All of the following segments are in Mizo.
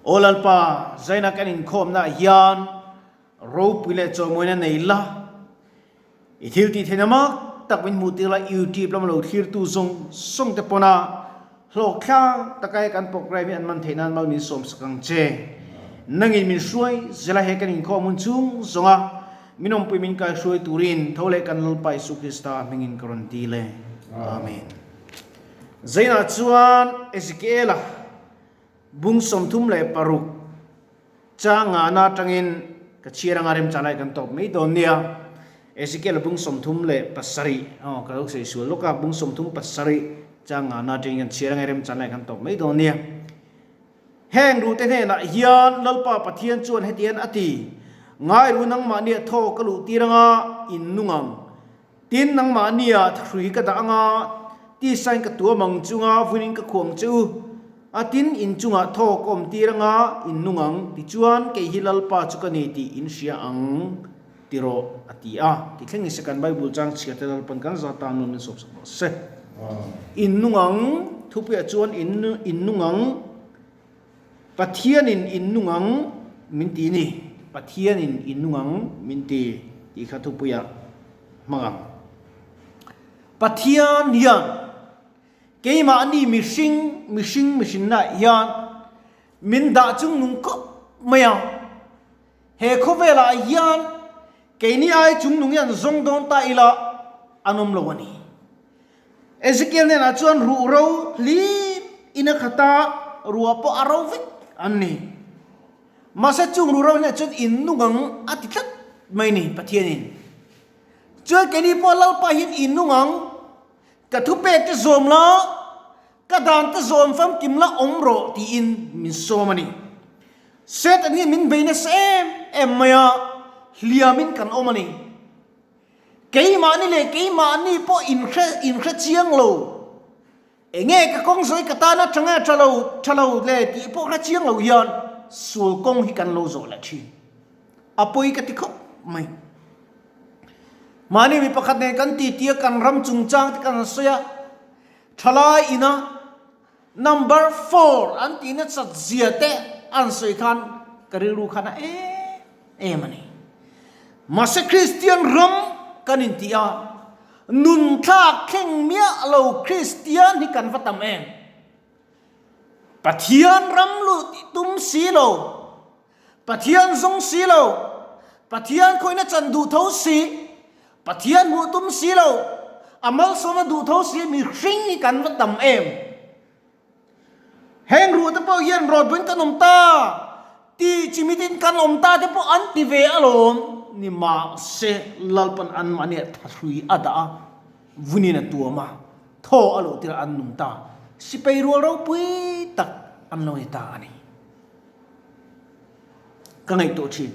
Aw Lalpa, zaina kan inkhawmnaah hian ropui leh chawimawina nei la, i thil tih theihna mak tak min hmuh tir la, YouTube lama lo thlirtu zawng zawng te pawna hlawk thlak taka he kan programme hi an man theih nan mal min sawm sak ang che. Nangin min hruai zela he kan inkhawm hun chhung zawnga min awmpui min kaihruai turin tho leh kan Lalpa Isu Krista hmingin ka rawn dil e. Amen. Zainah chuan Ezekiela Bung 36 chang ngahna atangin ka chhiar anga remchah lai kan tawp mai dawn nia. Ezekiel bung 37 aw ka lo sawi sual lawk a, bung 37 chang ngahna atangin kan chhiar anga remchah lai kan tawp mai dawn nia. Heng rute hnenah hian Lalpa Pathian chuan hetian a ti, Ngai ru nangmahnia thaw ka luh tir anga in nung ang. Tin, nangmahnia thahrui ka dah anga tisain ka tuam ang chunga vuinin ka khuang che u a, tin, in chungah thaw ka awm tir anga in nung ang, tichuan kei hi Lalpa chu ka ni tih in hria ang ti rawh, a ti a. Ti thleng ni se kan Bible chang chhiar te Lalpan kan za tan nun min sawp sak rawh se. In nung ang, thupuiah chuan in in nung ang, Pathianin in nung ang min ti ni. Pathianin in nung ang min ti tih kha thupuiah hmang ang. Pathian hian keimahni mihring, mihring mihrinnaah hian min dah chung nung khawp mai a. He khawvelah hian keini ai chung nung hian zawng dawn ta ila an awm lo a ni. Ezekiel hnenah chuan ruh ro hlim in a khat a, ruah pawh a ro vek an ni. Mahse chung ruh ro hnenah chuan in nung ang a ti tlat mai ni Pathianin. Chuan keini pawh Lalpa hian in nung ang, ka thupek te zawm la, ka dan te zawm famkim la awm rawh tiin min sawm a ni. Satan hian min bei nasa em em mai a, hliamin kan awm a ni. Keimahni leh keimahni pawh inhre inhre chiang lo. Enge ka kawng zawi ka tana tha nge tha lo tha lo le tih pawh hre chiang lo hian sual kawng hi kan lo zawh leh thin. A pawi ka ti khawp mai. Mahni mi pakhat nen kan titi a kan ram chungchang te kan han sawi a, thalai ina number four an tihna chat zia te an sawi khan ka rilru khan a em em a ni. Mahse Kristian ram kan intih a, nun thlak thleng miah lo Kristian hi kan va tam em? Pathian ram luh tih tum si lo, Pathian zawng si lo, Pathian khawihna chan duh tho si, Pathian hmuh tum si lo, a malsawmna duh tho si mihring hi kan va tam em? Heng ruh te pawh hian rawtbuin kan awm ta, ti chimitin kan awm ta te pawh an ti ve alawm. Ni mahse Lalpan anmahni ah thahrui a dah a, vunin a tuam a, thaw a luh tirah an nung ta. Sipai rual ropui tak an lo ni ta a ni. Ka ngaihtuah thin.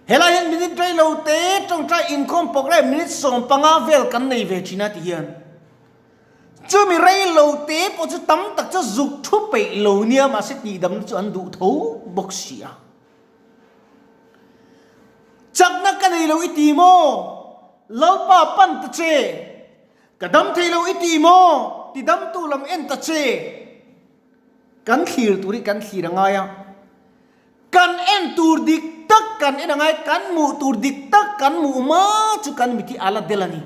Helai hian minute rei lo te tawngtai inkhawm program minute 15 vel kan nei ve thin a ti hian. Chumi rei lo te pawh chu tam tak chu zuk thu peih lo nia mahse tihdamna chu an duh tho bawk si a. Chakna ka nei lo i ti maw? Lalpa pan ta che. Ka dam thei lo i ti maw? Tidamtu lam en ta che. Kan thlir tur hi kan thlir a ngai a. Kan en tur dik tak kan en a ngai, kan hmuh tur dik tak kan hmuh hma chu kan mit hi a la del a ni.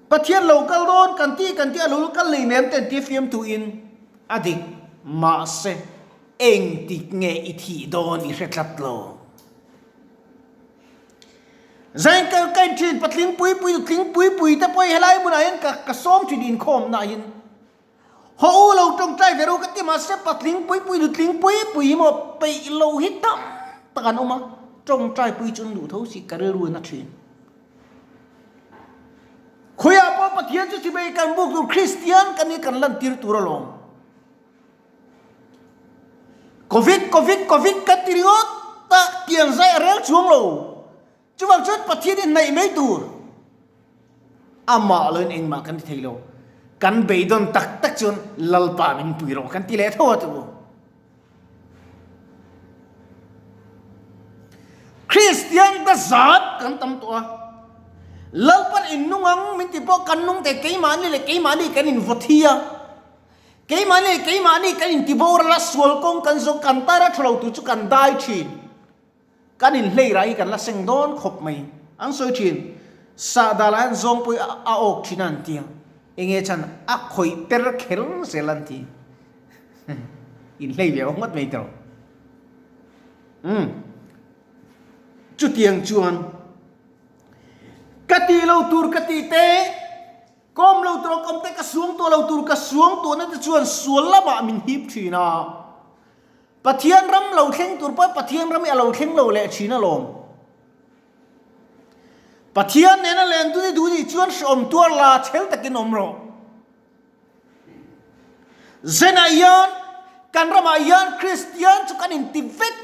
Pathian lo kal dawn kan tih kan tih a lo kal lei nem ten tia fiamtu in a dik mahse engtik nge i thih dawn i hre tlat lo. Zain kal kain thin patling pui pui nutling pui pui te pawh hi helai hmunah hian ka ka sawm thin inkhawmna ah hian haw u lo tawngtai ve ru ka ti mahse patling pui pui nutling pui pui hi maw peih lo hi tam tak an awm a tawngtai pui chu an duh tho si ka rilru in a thin. Khawiah pawh Pathian chu chibei kan buk tur Kristian kan hi kan lantir tur alawm. Covid, Covid, Covid kan ti ringawt a, tiang zai a rel chuang lo. Chuvang chuan Pathian hi hnaih mai tur. Amah loin engmah kan ti thei lo. Kan beidawn tak tak chuan Lalpa min pui rawh kan ti leh tho a tu. Kristian te zat kan tam tawh a, Lalpan in nung ang min ti pawh kan nung thei, keimahni leh keimahni kan in vaw thi a. Keimahni leh keimahni kan intiboral a, sual kawng kan zawng kan tara tha lo tur chu kan dai thin. Kan inhleirah hi kan la seng dawn khawp mai. An sawi thin, Sahdah lah hian zawng pawh hi a awk thin a an ti a, enge chhan a khawih per kher zel an ti. Inhlei ve awk ngawt mai tawh. Umm. Chutiang chuan ka tih lo tur ka tih te, ka awm lo tur ka awm te, ka suang tuah lo tur ka suang tuahna te chuan sual lamah min hip thin a. Pathian ram lo thleng tur pawh Pathian ram hi a lo thleng lo leh thin alawm. Pathian nena len dun i duh nih chuan hrehawm tuar la chhel takin awm rawh. Zenah hian kan ramah hian Kristian chu kan inti vek.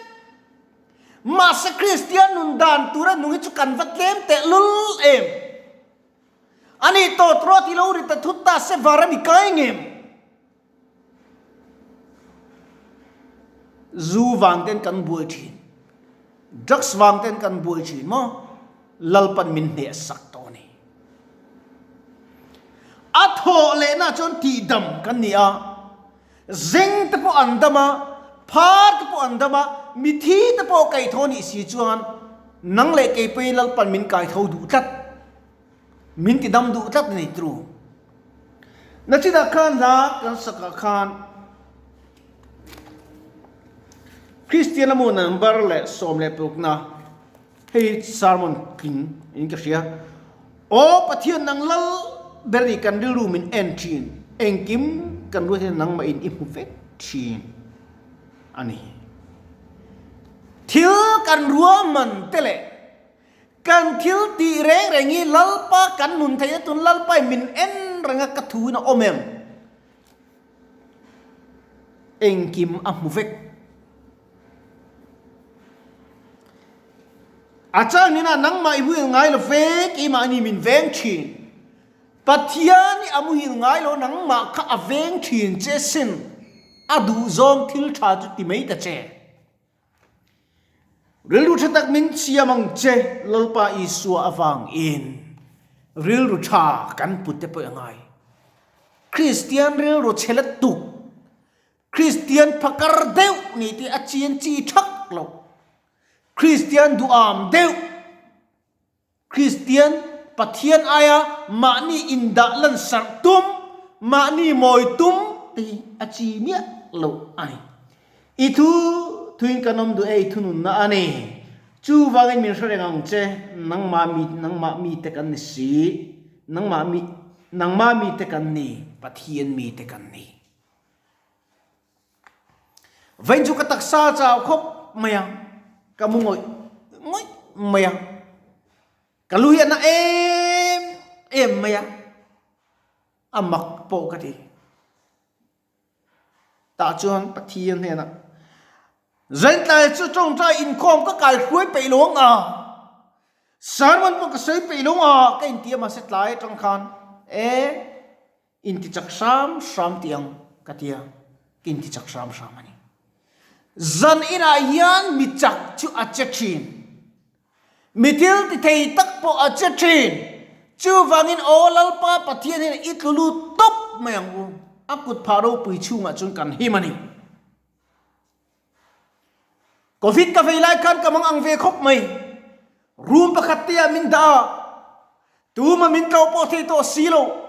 Mahse Kristian nun dan tura nung hi chu kan va tlem teh lul em. Ani tawt rawt i lo ri ta thut ta se var a ni kai ngem. Zu vang ten kan buai thin. Drugs vang ten kan buai thin maw? Lalpan min hneh sak tawh a ni. A thawh lehna chuan tihdam kan ni a, zeng te pawh an dam a, phar te pawh an dam a, mithi te pawh kaitho nih si chuan nang leh kei pawhin Lalpan min kaitho duh tlat, min tidam duh tlat a ni tru. Nachinah khan hla kan sakah khan Kristian amu number leh 16na Hei hi sermon tling in ka hria. Aw Pathian nang lal ber nih kan rilru min en thin, engkim kan ruat hian nangmah in i hmu vek thin a ni. Thil kan ruahman te leh kan thil tih reng reng hi Lalpa kan nun theihna tun Lalpa in min en reng a ka thu in a awm em? Engkim a hmu vek. A changin a nangmah i muhil ngai lo ve, keimah ni min veng thin. Pathian i a muhil ngai lo nangmah kha a veng thin che sin, a duhzawng thil tha chu ti mai ta che. Rilru tha tak min siam ang che, Lalpa Isua avangin rilru tha kan put te pawh i ngai. Kristian rilru chhe lutuk Kristian phakar deuh nih tih a chian chi thak lo. Kristian duham deuh, Kristian Pathian aia mahni indah lansarh tum, mahni mawi tum te hi a chi miah lo a ni. I thu thuin kan awm duh e, i thununna a ni. Chuvangin min hre reng ang che, nangmah mi, nangmah mite kan ni si, nangmah mi, nangmah mite kan ni, Pathian mite kan ni. Vain chu ka taksa chau khawp mai a, ka mu ngawih ngawih mai a, ka lu hi a na em em mai a, a mak pawh ka ti. Tah chuan Pathian hnenah, Zaintlai chu tawngtai inkhawm ka kai hruai peih lo ang a, sermon pawh ka sawi peih lo ang a, ka inti a mahse tlai atang khan e, Inti chak hram hram tih ang ka ti a, ka inti chak hram hram a ni. Zan inah hian mi chak chu a che thin. Mi thil ti thei tak pawh a che thin. Chuvangin aw Lalpa Pathian hian i tlu lut tawp mai ang u. A kut phah ropui chhungah chuan kan him a ni. Covid ka vei lai khan ka mang ang ve khawp mai. Room pakhat te ah min dah a, tuma min tlawh pawh thei tawh si lo.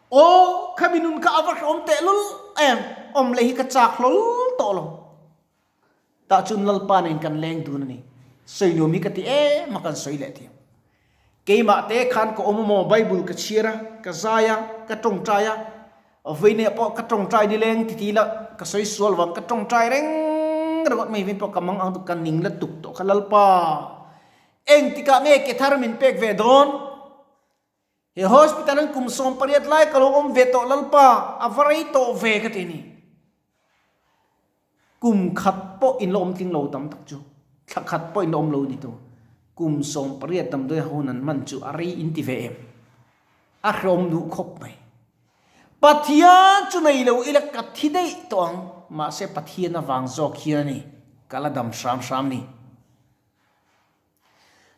Aw, khami nun kha a va hrehawm tehlul em, awm leh hi ka chak hlawl tawh lo. Tah chuan Lalpa nen kan leng dun a ni. Sawi nuam hi ka ti em a kan sawi leh thiam. Keimah te khan ka awm amaw Bible ka chhiar a, ka zai a, ka tawngtai a, vawiinah pawh ka tawngtai nileng ti ti ila ka sawi sual vang ka tawngtai reng ringawt mai vawiin pawh ka mang ang tuk ka ning la tuk tawh kha Lalpa engtikah nge ke thar min pek ve dawn? He hospital an kum 18 lai ka lo awm ve tawh Lalpa a va rei tawh ve ka ti a ni. Kum khat pawh in la awm tling lo tam tak chu thla khat pawh in la awm lo ni tu. Kum 18 damdawi hun an hman chu a rei in ti ve em. A hrehawm duh khawp mai. Pathian chu nei lo ila ka thi daih tawh ang mahse Pathian avang zawk hian a ni ka la dam hram hram ni.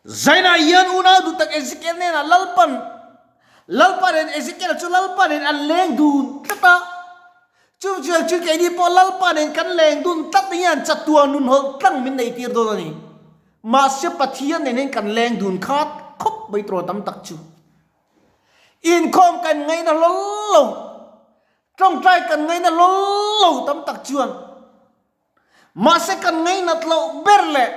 Zainah hian unau duh tak Ezekiel hnenah Lalpan, Lalpa nen Ezekiel chu Lalpa nen an leng dun tlat a. Chu chuan chu keini pawh Lalpa nen kan leng dun tlat hian chatuan nun hawlh tlang min nei tir dawn a ni. Mahse Pathian nen hian kan leng dun khat khawp mai tawh tam tak chu. Inkhawm kan ngaina hlawl lo, tawngtai kan ngaina hlawl lo tam tak chuan. Mahse kan ngainat loh ber leh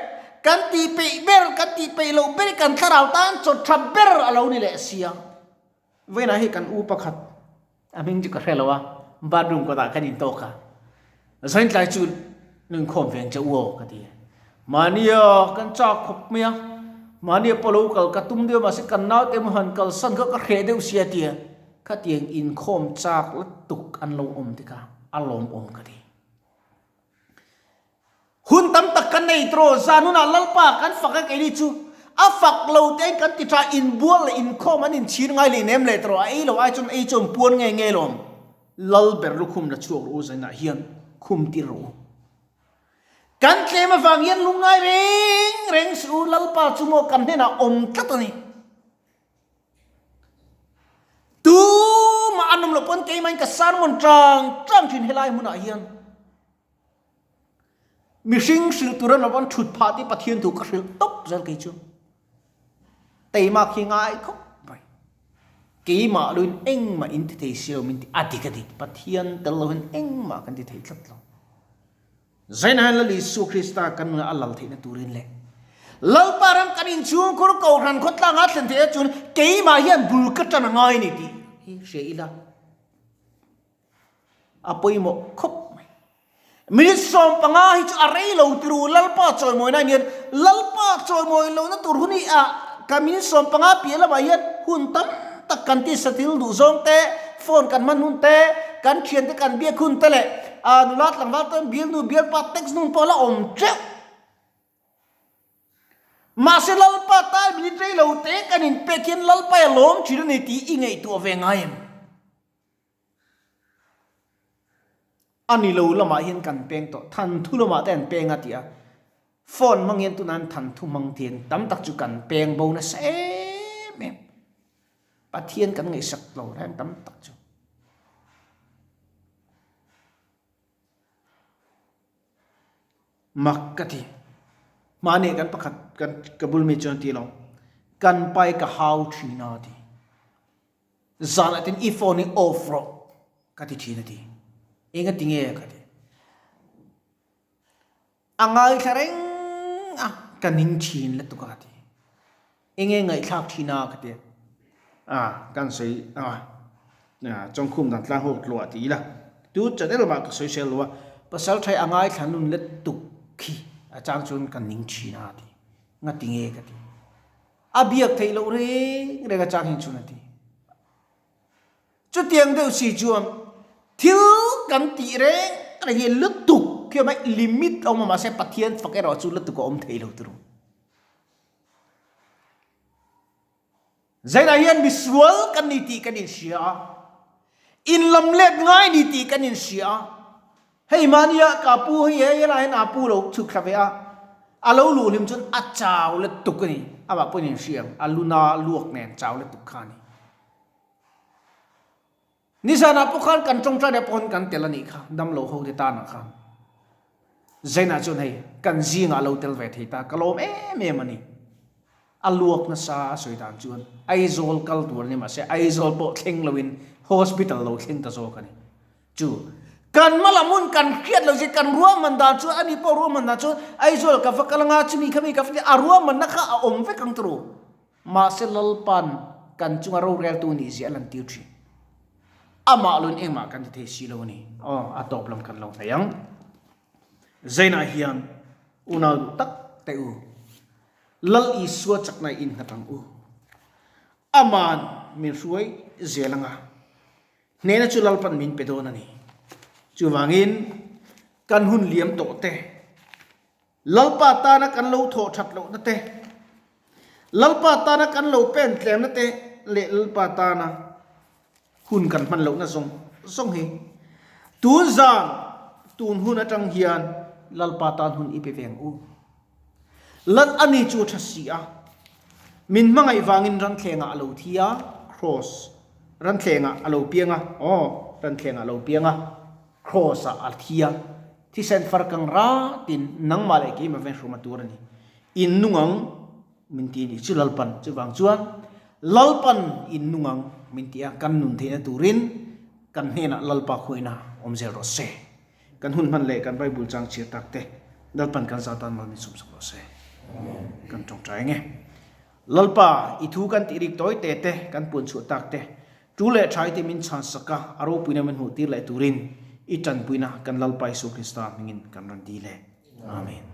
kan tih peih ber, kan tih peih loh ber hi kan thlarau tan chaw tha ber a lo ni leh sia. Vawiinah hi kan u pakhat a hming chu ka hre lo a, bathroom kawtah kan intawk a, Zaintlai chu inkhawm ve ang che u aw ka ti. Mahnia kan chak khawp mai a, mahnia pawh lo kal ka tum deuh a mahse kan naute emaw han kalsan kha ka hreh deuh sia tia khatiang inkhawm chak lutuk an lo awm te kha a lawmawm ka ti. Hun tam tak kan nei tawh, zan hunah Lalpa kan fak a keini chu a fak lo tein kan ti tha, inbual leh inkhawm an inchhir ngai leh nem leh tawh, a ei lo ai chuan ei chu an puan nge nge lawm. Lal ber lukhum la chhuak rawh u zainah hian khum tir rawh u. Kan tlem avang hian lungngai reng reng suh u, Lalpa chu maw kan hnenah awm tlat a ni. Tumah an awm loh pawn keimahin ka sermon tang tang thin helai hmunah hian. Mihring hrilh tur an awm an thut phah tih Pathian thu ka hrilh tawp zel kei chu. Teima khi ngai khawp mai. Keimah luin engmah in ti thei si lo min ti a dik a dik. Pathian tel loin engmah kan ti thei tlat lo. Zainah hian Lal Isua Krista kan nunah a lal theihna turin leh Lalpa ram kan inchhungkhur Kohhran khawtlanga thlen theihna chuan keimah hian bul ka tan a ngai a ni tih hi hria ila. A pawimawh khawp mai. Minute 15 hi chu a rei lo ti ru Lalpa chawimawina hian Lalpa chawimawi lohna tur hun hi a ka minute 15 piah lamah hian hun tam tak kan tisa thil duh zawng te, phone kan hman hun te, kan thian te kan biak hun te leh a nula tlangval te bialnu bialpa text nun pawh la awm teuh. Mahse Lalpa tai minute rei lo te kan inpek hian Lalpa i a lawm thin a ni tih i ngaihtuah ve ngai em? A ni lo lamah hian kan peng tawh, thanthu lamah te an peng a ti a, phone hmang hian tunah hian thanthu hmang thian tam tak chu kan peng bo nasa em em. Pathian kan ngaihsak lo reng tam tak chu. Mak ka ti. Hmani kan pakhat kan ka bul mi chuan ti lo, kan pai ka hau thin a ti. Zanah ten i phone hi off rawh ka ti thin a ti. Eng a ti nge ka ti. A ngaithla reng a, ka ning thin lutuk a ka ti. Eng nge ngaihthlak thin a ka ti. A, kan sawi ang a, Chawngkhum dan tlang hawk tluah ti ila. Tu channel mah ka sawi sel lo a, pasal thai a ngaithla nun lutuk khi a chang chuan ka ning thin a ti. Nga ti nge ka ti. A biak theih loh reng reng a chang hin chhun a ti. Chutiang deuh si chuan thil kan tih reng reng hi lutuk khi a awm a, limit a awm a mahse Pathian fak erawh chu lutuk a awm thei lo turu. Zainah hian misual kan ni tih kan inhria a, inlam let ngai ni tih kan inhria a, Hei mahnia ka pu hi hei helai hian a pu lo chhuk thla ve a, a lo luh hlim chuan a chau lutuk a ni, amah pawhin in hria ang, a luna luak nen chau lutuk kha a ni. Nizanah pawh khan kan tawngtai leh pawn kan tel a nih kha, damlo ho te tanah khan. Zainah chuan hei kan zingah a lo tel ve thei ta, ka lawm em em a ni. A luak nasa a sawi dan chuan Aizawl kal tur a ni mahse Aizawl pawh thleng loin hospital lo thleng ta zawk a ni. Chu kan hma lam hun kan hriat lo zia kan ruahman dan chu ani pawh ruahman dan chu Aizawl ka va kal anga chumi khami ka va ti a ruahmanna kha a awm vek ang turu. Mahse Lalpan kan chunga roreltu nih zia a lan tir thin. Amah lun engmah kan ti thei si lo a ni. Aw a tawp lam kan lo hnaih ang. Zainah hian unau duh tak teh u. Lal Isua chakna i innghat ang u. Aman min hruai zel anga. Hnehna chu Lalpan min pe dawn a ni. Chuvangin, kan hun liam tawh te, Lalpa tana kan lo thawh that lohna te, Lalpa tana kan lo pen tlemna te leh Lalpa tana hun kan hman lohna zawng zawng hi tun zan, tun hun atang hian Lalpa tan hun i pe ve ang u. Lal a ni chu a tha si a, min hmangaih vangin ranthlengah a lo thi a, Kraws, ranthlengah a lo piang a, aw, ranthlengah a lo piang a. Kraws-ah a thi a, thisen far kang ratin nangmah leh keimah veng hruma tur a ni. In nung ang min ti a nih chu Lalpan. Chuvang chuan Lalpan in nung ang min ti a, kan nun theihna turin kan hnenah Lalpa khuaina awm zel rawh se. Kan hun hman leh kan Bible chang chhiar tak te Lalpan kan za tan mal min sawmsak rawh se. Kan tawngtai ang e. Lalpa, i thu kan tih rik tawi te te, kan puan chhuah tak te, tu leh thai te min chhan sak a, a ropuina min hmuh tir leh turin i tanpuina kan Lalpa Isua Krista hmingin kan rawn dil e. Amen.